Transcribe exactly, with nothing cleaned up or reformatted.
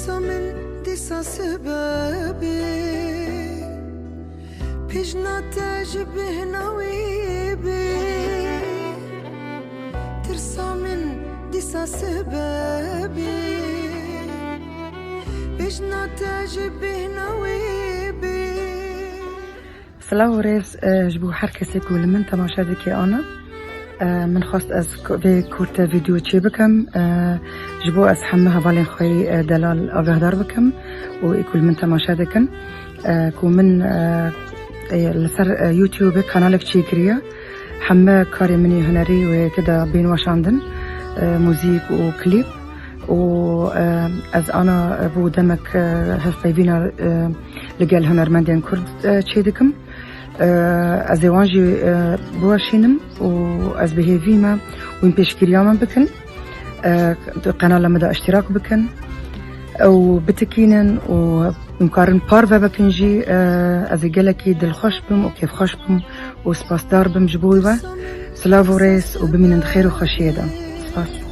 Tirsa min dîsa sebebê, pêjna te ji bêhna wî bê. Tirsa min dîsa sebebê, pêjna te ji bêhna wî bê. Silav û rêz, e, ji bo her kesê ku li min temaşe dike ana. E, min xwest ez ku-, vê kurte vîdeo çê bikim. E, ji bo ez hemû hevalên xwe yî, e, delal agahdar bikim û ê ku li min temaşe dikin. E, ku min, e, e, li ser, e, YouTube kanalek çêkiriye. Hemû karê min ê hunerî wê tê de bên weşandin, e, muzîk û klîp. Û, e, ez ana, e, bo demek, e, hevpeyvîna, e, li gel hunermendên Kurd, e, çê dikim. E, ez ê wan jî, e, biweşînim û ez bi hêvî me wîn pêşgiriya min bikin. E, di qenala min de îştîrak bikin û bitikînin û hûn karin parve bikin jî. E, ez ê gelekî dilxweş bim û kêfxweş bim û spasdar bim ji bo we. Silav û rêz û bimînin di xêr û xweşiyê de. Spas.